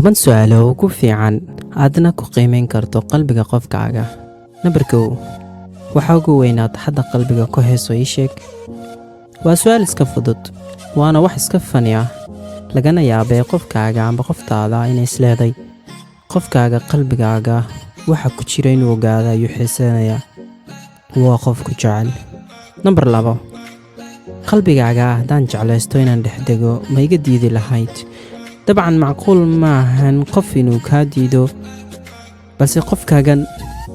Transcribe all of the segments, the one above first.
10 su'aalo ugu fiican aadna ku qiimeyn karto qalbiga qofkaaga. Nambar 1: waxa ugu weynaad hadda qalbiga ku hayso, ii sheeg. Waa su'aal iska fudud, waana wax iska funny ah, lagana yaabee qofkaaga amba qoftaada inay isleeday qofkaaga qalbigaaga waxa ku jira inuu ogaado ayuu xiiseynayaa. Waa qof ku jecel. Nambar 2: qalbigaaga haddaan jeclaysto inaan dhex dego, ma iga diidi lahayd? Dabcan macquul ma ahan qof inuu kaa diido, balse qofkaagan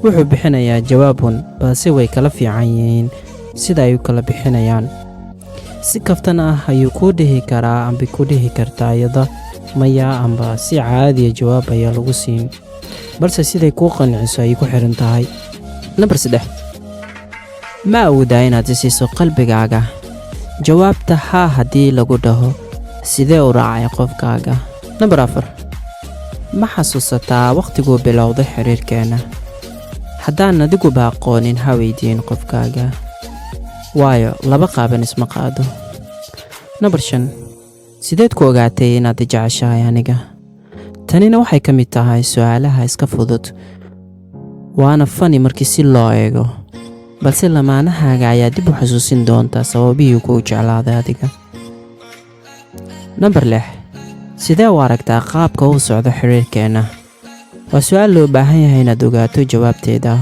wuxuu bixinayaa jawaabun, balse way kala fiican yihiin sida ay u kala bixinayaan. Si kaftan ah ayuu kuu dhihi karaa amba ku dhihi kartaa iyada maya, amba si caadiya jawaab ayaa lagu siin, balse siday kuu qanciso ayay ku xiran tahay. Nambar 3: ma awoodaa inaad isiiso qalbigaaga? Jawaabta haa haddii lagu dhaho, sidee u raacay qofkaaga? Nambar 4: ma xasuusataa wakhtiguu bilowday xiriirkeenna? Haddaan adiguba aqoonin, ha weydiin qofkaaga, waayo laba qaaban isma qaado. Nambar 5: sideed ku ogaatay inaad i jeceshahay aniga? Tanina waxay ka mid tahay su'aalaha iska fudud, waana funny markii si loo eego, balse lamaanahaaga ayaa dib u xasuusin doonta sababihii kuu jeclaaday adiga. Nambar 6: sidee u aragtaa qaabka uu socdo xiriirkeenna? Waa su'aal loo baahan yahay inaad ogaato jawaabteeda,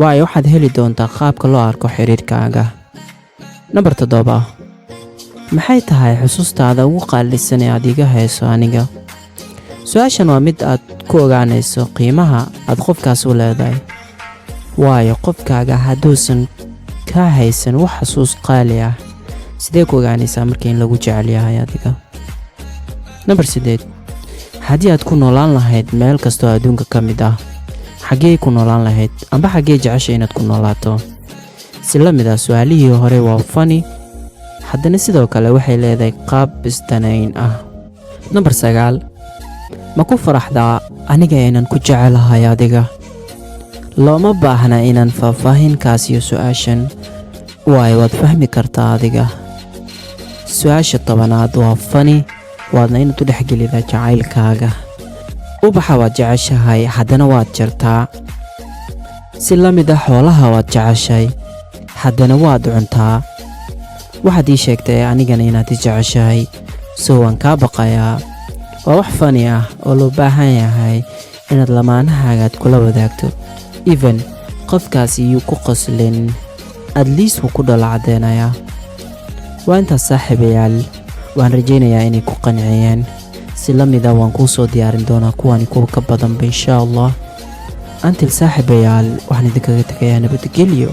waayo waxaad heli doontaa qaabka loo arko xiriirkaaga. Nambar 7: maxay tahay xusuustaada ugu qaalisan ee aad iga hayso aniga? Su-aashan waa mid aad ku ogaanayso qiimaha aad qofkaas u leedahay, waayo qofkaaga hadduusan kaa haysan wax xasuus qaali ah, sidee ku ogaanaysaa marka in lagu jecel yahay adiga? Nambar 8: haddii aad ku noolaan lahayd meel kastoo adduunka ka mid ah, xaggee ku noolaan lahayd amba xaggee jecesha inaad ku noolaato? Si la mid ah su-aalihii hore, waa funny, haddana sidoo kale waxay leedahay qaab isdanayn ah. Nambar 9: ma ku faraxdaa aniga inaan ku jecelahay adiga? Looma baahna inaan faahfaahin kaasiyo su-aashan, waayo waad fahmi kartaa adiga. Su-aasha 10aad waa funny, waadna inaad u dhexgelida jacaylkaaga. Ubaxa waad jeceshahay, haddana waad jartaa. Si la mid ah xoolaha waad jeceshay, haddana waad cuntaa. Waxaad ii sheegtay anigana inaad i jeceshahay, so waan kaa baqayaa. Waa wax funny ah oo loo baahan yahay inaad lamaanahaagaad kula wadaagto. Even qofkaas iyuu ku qoslin, at least wuu ku dholo caddeynayaa. Waa intaas, saaxiibayaal. Waan rajaynayaa inay ku qanciyeen. Si la mida waan kuu soo diyaarin doonaa kuwani kuwa ka badanba, insha Allah. Until, saaxiibayaal, waxaan idinkaga tegayaa nabadgelyo.